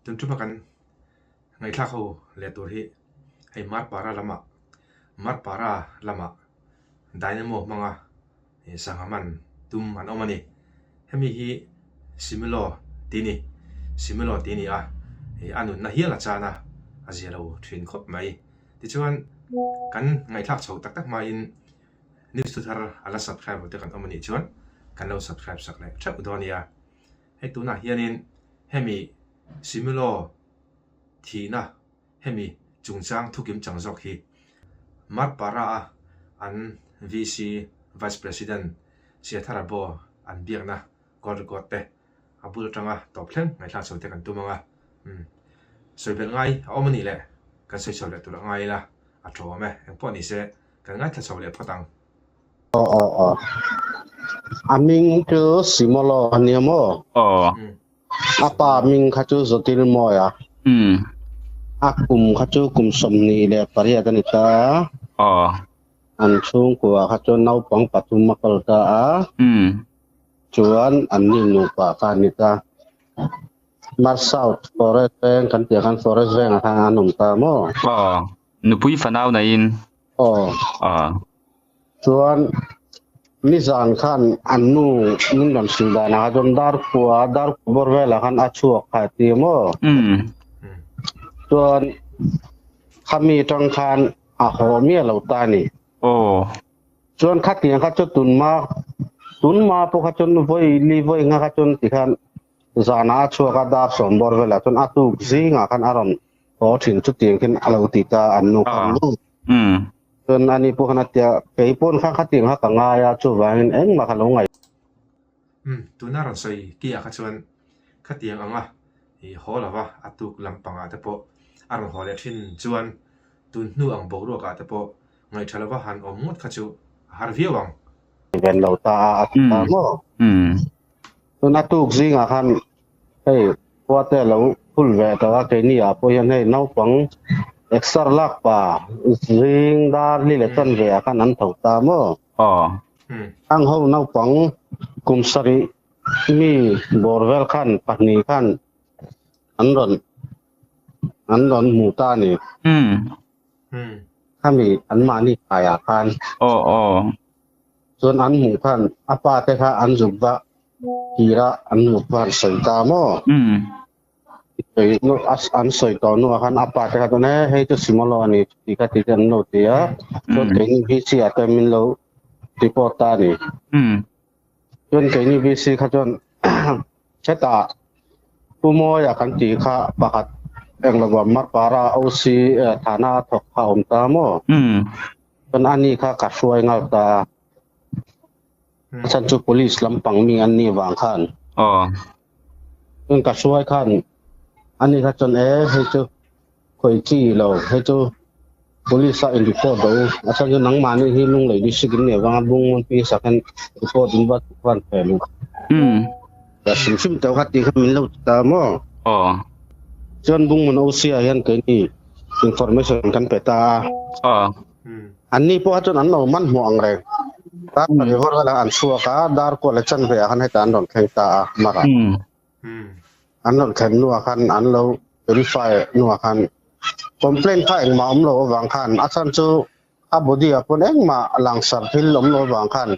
Tun tuma kan ngaihthlak ho leh tur hi hei Marpara lamah Marpara lamah Dynamo hmanga sangha man tum an awm a ni. Hemi hi Similo tih a ni. Similo tih a ni a, a nunna hial a chan a, a zia lo thin khawp mai. Tichuan kan ngaihthlak chho tak tak hmain news thu thar a la subscribe lo te kan awm a nih chuan kan lo subscribe sak leh theuh dawn a nia. Hei tunah hianin hemi Similo thihna hemi chungchang thukim chang zawk hi Marpara-a an VC Vice President Siathara Bo an biakna call record te a bul atanga tawp thleng ngaihthlak chho te kan tum ang a. Umm sawi belh ngai a awm a nih le kan sawi chho leh tur a ngai ila a tha awm e engpawh ni se kan ngaithla chho leh phawt ang. Aw aw aw. A hming chu Simolo a nia maw? Aw. A pa hming kha chu Zotilmawi a. Umm. A kum kha chu kum 28 a ni ta. Aw. An chhungkua kha chuan naupang pathum a kal ta a. Umm. Chuan an ni nupa kha a ni ta. Mar South Forest Veng kan tih ah khan Forest Veng ah khan an awm ta maw? Aw. Nupui fanau neiin. Aw. Aw. Chuan nizan khan an nu min rawn hrilh danah kha chuan Darkua Darkua bawr velah khan a chhuak kha a ti maw? Umm. Chuan khami tang khan a haw miah lo ta a ni. Aw. Chuan khatiang kha chu tunma tunma pawh kha chuan vawi li vawi nga kha chuan tikhan zanah a chhuak a dar sawm bawr velah chuan a tuk zingah khan a rawn haw thin chutiang khin a lo ti ta an nu khan maw? Umm. Chuan ani pawh khan a tia kei pawn kha khatiang kha ka ngai a chuvangin engmah ka lo ngaih. Umm tuna rawn sawi ki ah kha chuan khatiang anga i haw lova a tuk lampangah te pawh a rawn haw leh thin chuan tun hnu ang boruak ah te pawh Ngaihṭha lova han awm ngawt kha chu a har viau ang. Ven lo ta a, a ti ta maw? Tuna tuk zingah khan hei khua te a lo phul ve tawh a, keini ah pawh hian hei naupang exer lak pa zing dar li leh chan ve ah khan an tho ta maw? Ang ho naupang kum sarih mi bawr vel khan pahnih khan an rawn an rawn hmu ta a ni. Khami anmahni hmaiah khan. Aw aw. Chuan an hmuh khan a pa te kha an zuk va kir a, an zuk va an sawi ta maw? An sawi tawh hnuah khan a pa te kha chuan he hei chu Simolo a ni tih kha ti te an lo ti a, chuan keini VC ah te min lo report ta a ni. Chuan keini VC kha chuan hetah Pu Mawia kan tih kha pakhat englo Marpara OC Thana a thawk kha a awm ta maw? Chuan ani kha ka hruai nghal ta a. A chhan chu police lampang mi an nih vang khan. Chuan ka hruai khan ani kha chuan e hei chu khawi chi lo hei chu police a in report do a chhan chu nangmahni hi lunglei district in nih avanga bung pi sak hian report in va van fel u. Ka hrim hrim teuh kha tih kha min lo ti ta maw? Chuan Bungmun OC ah hian keini information kan pe ta a. Anni pawh kha chuan an lo man hmuh ang reng. Dar pahnih vawr velah an chhuak a, dar kuah leh chanve ah khan hetah an rawn thleng ta a, Marah. An rawn thlen hnuah khan an lo verify hnuah khan complaint kha engmah awm lo avang khan a chhan chu a body ah pawn engmah langsar thil awm lo avang khan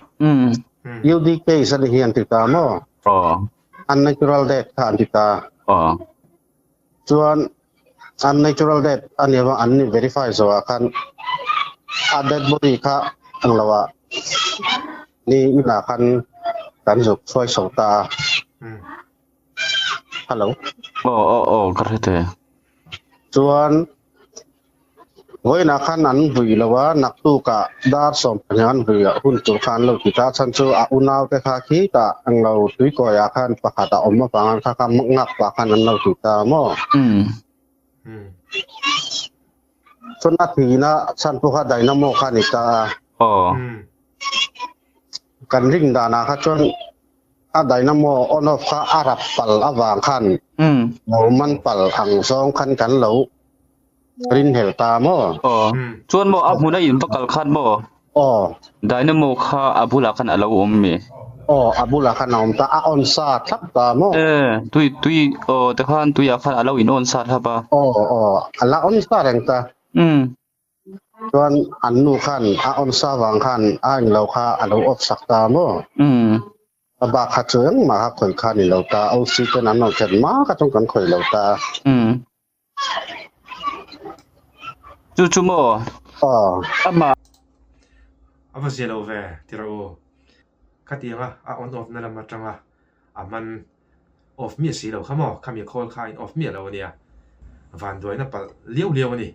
UD case a ni hi an ti ta maw? Unnatural death kha an ti ta. Chuan unnatural death a nih avang an ni verify zawhah khan a dead body kha ang lo ah ni inah khan kan zuk hruai chho ta a. Hello. Aw aw aw ka hre thei. Chuan vawiinah khan an vui lo a, naktukah dar 12 an vui a hun tur kha an lo ti ta. Chhan chu a unau te kha khitah englo tuikawiah khan pakhat a awm avang kha kha ngak pah khan an lo ti ta maw? Chuan a thihna chhan pawh kha dynamo kha a ni ta a. Kan ring danah kha chuan a dynamo on off kha a rap pal avang khan lo man pal ang zawng khan kan lo rinhlel ta maw? Aw. Chuan maw a hmuna in va kal khan maw? Aw. Dynamo kha a bulah khan a lo awm mi? Aw a bulah khan a awm ta, a on sa thlap ta maw? E, tui tui aw tikhan tuiah khan a lo in on sa thlap a. Aw aw a la on sa reng ta. Umm. Chuan an nu khan a on sa vang khan a englo kha a lo off sak ta maw? Umm. A bak kha chu engmah kha khawih kha a ni lo ta, OC ten an rawn khet hma kha chuan kan khawih lo ta. Umm. Chu chu maw? Aw. Amah. A va zia lo ve ti rawh u. Khatianga a on off na lam atanga a man off miah si lo kha maw? Khami khawl kha a in off miah lo ania. Vanduaina palh liau liau a ni.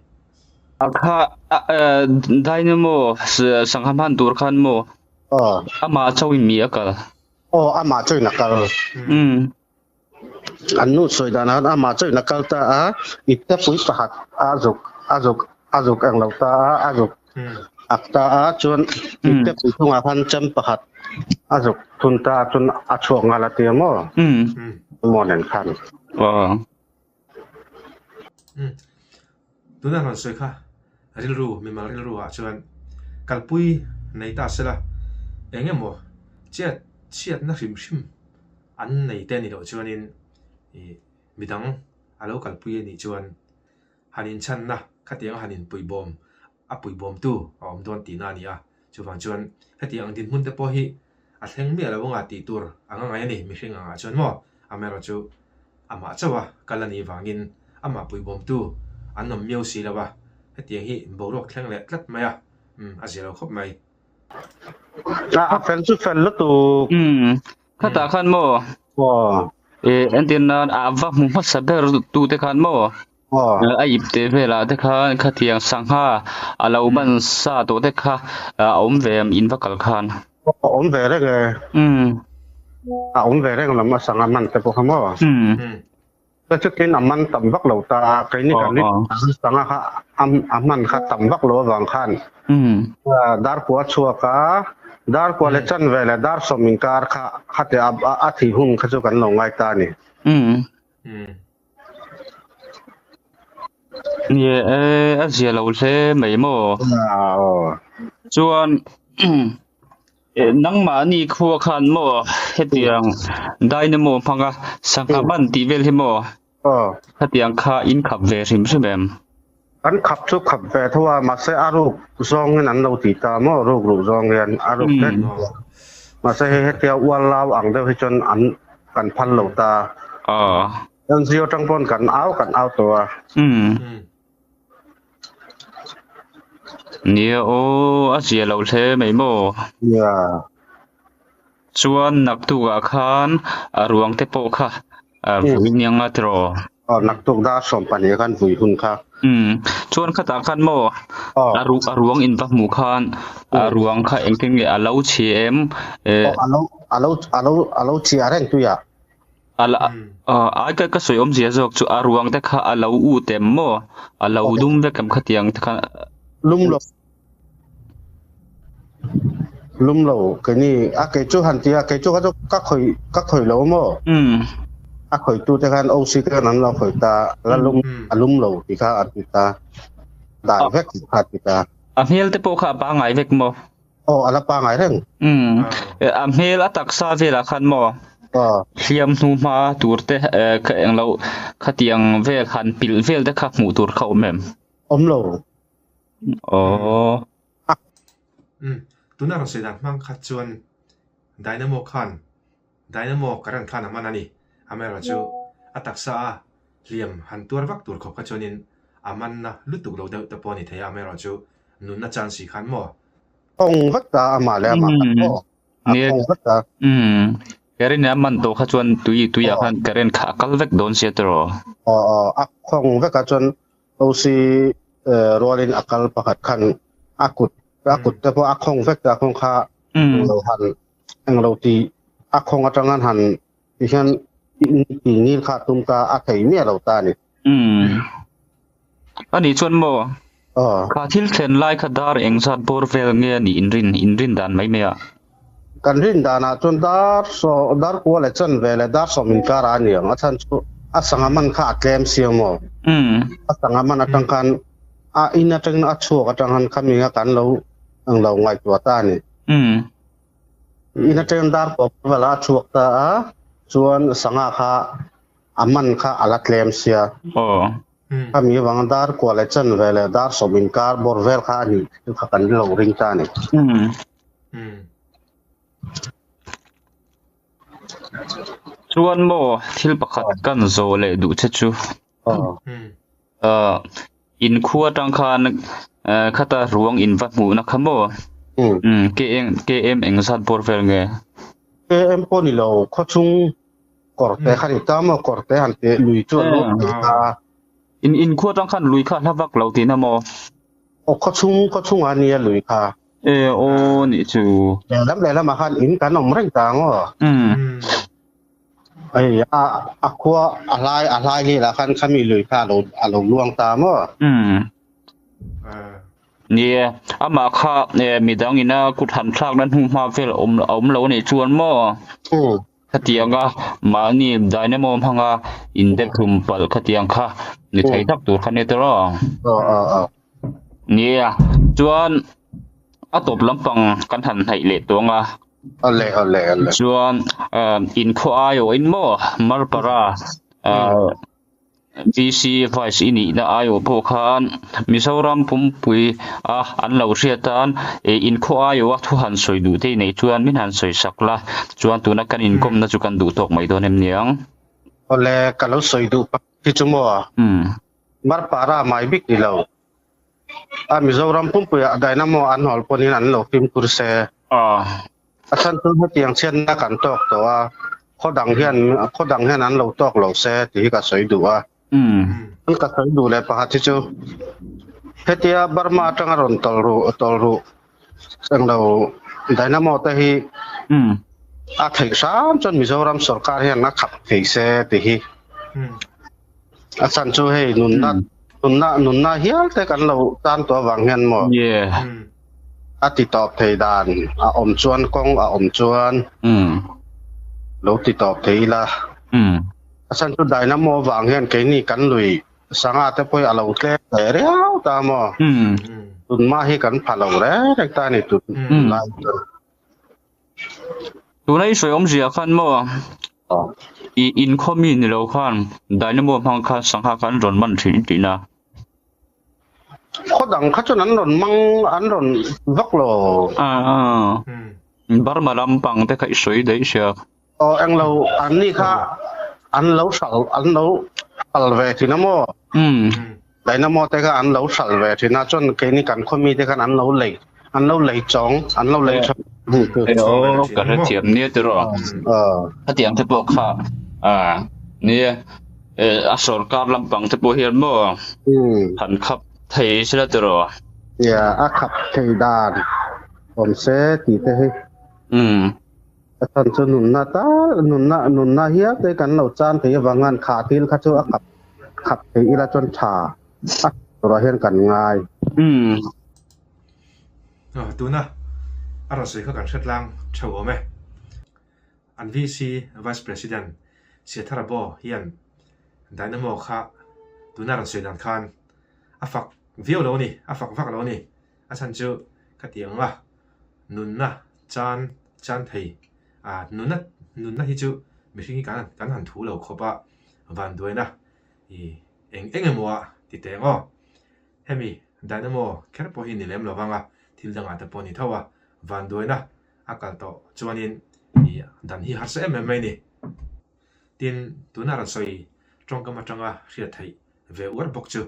A kha Dynamo sangha hman tur khan maw? Aw. Amah chauhin mi a kal. Aw, amah chauhin a kal. Umm. An nu sawi dan ah amah chauhin a kal ta a, ipte pui pakhat a zuk a zuk a zuk eng lo ta a, a zuk ak ta a, chuan ipte pui chungah khan chem pakhat a zuk thun ta a, chuan a chhuak nghal a tia maw? Maw nen khan. Tuna rawn sawi kha rilru mimal rilru ah chuan kalpui nei ta sela eng emaw chet chhiatna hrim hrim an nei te a nih loh chuanin ih midang a lo kalpui a nih chuan han inchhanna khatiang a han inpuibawm a puibawmtu a awm dawn tihna a ni a, chuvang chuan hetiang ang dinhmun te pawh hi a thleng miah lo anga tih tur ang a ngai a ni mihring angah chuan maw amaherawh chu amah chauh a kal a nih vangin amah puibawmtu an awm miau si lo a, hetiang hi boruak thleng leh tlat mai a, umm a zia lo khawp mai. A fel chu fel lutuk. Umm khatah khan maw? Aw. E entir nan a va hmu hmasa ber tu te khan maw? Aw. A ip teh velah te khan khatiang sangha a lo man sa tawh te kha a awm ve em in va kal khan? A awm ve reng e. Umm. A awm ve reng lam a sangha man te pawh kha maw? Umm. Ka chutin a man tam vak lo ta a, keini kan ri sangha kha a man kha tam vak lo avang khan darkua chhuak a, darkua leh chanve leh dar sawm inkar kha khati a thih hun kha chu kan lo ngai ta a ni. Ni e, a zia lo hle mai maw? Chuan Nangmahni khua khan maw hetiang dynamo hmanga sangha man tih vel hi maw hetiang kha in khap ve hrim hrim em? Kan khap chu khap ve tho a, mahse a ruk zawngin an lo ti ta maw, ruk ruh zawng hian a ruk hlek mahse hei hetia ual lau ang deuh hi chuan an kan phal lo ta. NGO tang pawn kan au kan au tawh a. Nia aw, a zia lo hle mai maw? Nia. Chuan naktukah khan a ruang te pawh kha a vui nia nga tiraw? Aw, naktuk dar 12 khan vui hun kha. Umm, chuan khatah khan maw a ru a ruang in va hmuh khan a ruang kha engtin nge a lo chhi em? Aw, a lo a lo a lo a lo chhia reng tuiah. A la ai ka ka sawi awmzia zawk chu a ruang te kha a lo ut em maw? A lo dum vek em khatiang te kha? Lum lo. Lum lo keini a kei chu han ti a kei chu kha chu ka khawih ka khawih lo maw? A khawih tu te khan OC te khan an lo khawih ta la lum a lum lo tih kha an ti ta dai vek kha ti ta. A hmel te pawh kha a pangngai vek maw? Aw, a la pangai reng. Umm, a hmel a taksa velah khan maw? Aw. Hliam hnu hma tur te ka eng lo khatiang vel han pilh vel te kha hmuh tur kha awm em? Awm lo. Aw. Umm, tuna rawn sawi dan hmang kha chuan Dynamo khan Dynamo current khan a man a ni. Amaherawhchu a taksa a hliam han tuar vak tur khawp kha chuanin a manna lutuk lo deuh te pawh a ni thei a, amaherawhchu nunna chance si khan maw? Khawng vek ta amah leh amah kha maw? A khawng vek ta. Umm, current a man tawh kha chuan tui tuiah khan current kha a kal vek dawn sia tiraw? Aw aw, a khawng vek a chuan OC rualin a kal pakhat khan a kut a kut te pawh a khawng vek ta khawng kha englo han englo ti a khawng atang an han ti hian ti ngil kha tum ta a thei miah lo ta a ni. Umm. Ani chuan maw? Aw. Kha thil thlen lai kha dar engzat bawr vel nge a nih in rin in rin dan mai mai a? Kan rin danah chuan dar saw dar kua leh chan ve leh dar sawm inkar ah a ni ang a chhan chu a sangha man kha a tlem sia maw? Umm. A sangha man atang khan a in atangin a chhuak atang khan khami nga kan lo englo ngaihtuah ta a ni. Umm. In atangin dar pawp vel a chhuak ta a, chuan sangha kha a man kha a la tlem sia. Khami avanga dar kua leh chan ve leh dar sawm inkar bawr vel kha a nih chu kha kan lo ring ta a ni. Chuan maw thil pakhat kan zawh leh duh che chu. In khua atang khan khata ruang in va hmuhna kha maw? KM engzat bawr vel nge? KM pawh ni lo, khawchhung kawr te kha ni ta maw? Kawr te han tih lui chu a lut thei ta. In in khua atang khan lui kha hla vak lo tihna maw? Aw khawchhung khawchhungah nia lui kha. E aw nih chu. Lehlam lehlamah khan in kan awm reng ta ang aw. Hei a a khua a hlai a hlai leh lah khan khami lui kha alo alo luang ta maw? Nia, amah kha midang ina kut han thlakna hnu hma vel awm a awm lo anih chuan maw? Khatianga mahni dynamo hmanga indep hlum palh khatiang kha ni thei tak tur kha nia tiraw? Nia, chuan a tawp lampang kan han hnaih leh tawng a. Awle awle awle. Chuan inkhaw aiawhin maw Marpara VC Vice i nihna aiawh pawh khan Mizoram pumpui a an lo hriat tan inkhaw aiawha thu han sawi duh te i neih chuan min han sawi sak la chuan tuna kan inkawmna chu kan duh tawk mai dawn em niang. Awle ka lo sawi duh pakhat hi chu maw Marpara mai bik ni lo. A Mizoram pumpuiah Dynamo an hawl pawhin an lo fimkhur se. A chhan chu hetiang chhiatna kan tawk tawh a, khaw dang hian khaw dang hian an lo tawk lo se tih hi ka sawi duh a. An ka sawi duh leh pakhat hi chu hetia Burma atanga rawn tawlh ruh tawlh ruh englo Dynamo te hi a theih hram chuan Mizoram sorkar hian a khap thei se tih hi. A chhan chu hei nunna nunna nunna hial te kan lo tan tawh avang hian maw a ti tawp thei dan a awm chuan kawng a awm chuan lo ti tawp thei ila. A chhan chu dynamo avang hian keini kan lui sangha te pawh hi a lo tlem leh riau ta maw. Tunma hi kan pha lo reng reng ta a ni tun lai chuan. Tuna i sawi awmzia khan maw i inkhaw mi ni lo khan dynamo hmang khan sangha kha an rawn man thin i tihna. Khaw dang kha chuan an rawn mang an rawn vak lo. Burma lampang te kha i sawi daih sia. Aw englo an ni kha an lo hral an lo hral ve thin a maw? Dynamo te kha an lo hral ve thin a chuan keini kan khaw mi te khan an lo lei an lo lei chawng an lo lei chawng. Aw ka hrethiam nia tiraw. Khatiang te pawh kha nia a sorkar lampang te pawh hian maw han khap thei sela tiraw. Nia a khap thei dan awm se tih te hi. A chhan chu nunna tal nunna nunna hial te kan lo chan thei avangan kha thil kha chu a khap khap thei ila chuan tha a turah hian kan ngai. Tuna a rawn sawi kha kan hre tlang theuh awm e. An VC Vice President Siathara Bo hian Dynamo kha tuna rawn sawi dan khan a fak viau lo a ni, a fak vak lo a ni. A chhan chu khatiang a nunna chan chan thei a nunna nunna hi chu mihring hi kan kan han thu lo khawp a vanduaina i eng eng emaw a ti teh ang aw hemi dynamo kher pawh hi ni lem lo vang a thil dangah te pawh ni tho a vanduaina a kal tawh chuanin i dan hi harsa em em mai a ni tin tuna rawn sawi tawngkam atanga hriat theih ve uar bawk chu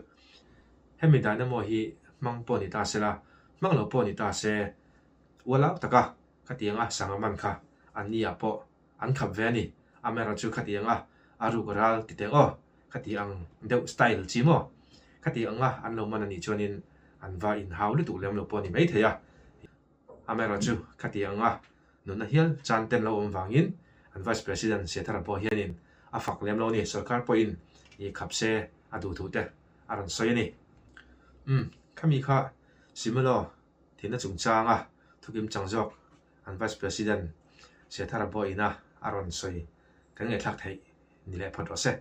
hemi dynamo hi hmang pawh ni ta sela hmang lo pawh ni ta se Ualau taka khatianga sangha man kha an ni ah pawh an khap ve a ni. Amaherawhchu khatianga a ruk ral ti teng aw, khati ang deuh style chi maw? Khati anga an lo man a nih chuanin an va inhau lutuk lem lo pawh a ni maithei a. Amaherawhchu khati anga nunna hial chan ten lo awm vangin an Vice President Siathara pawh hianin a fak lem lo a ni. Sorkar pawhin i khap se a duh thu te a rawn sawi a ni. Umm, khami kha Simulaw Thihna chungchanga thukim chang zawk an Vice President Siathara pawh ina a rawn sawi kan ngaihthlak theih ni leh phawt rawh se.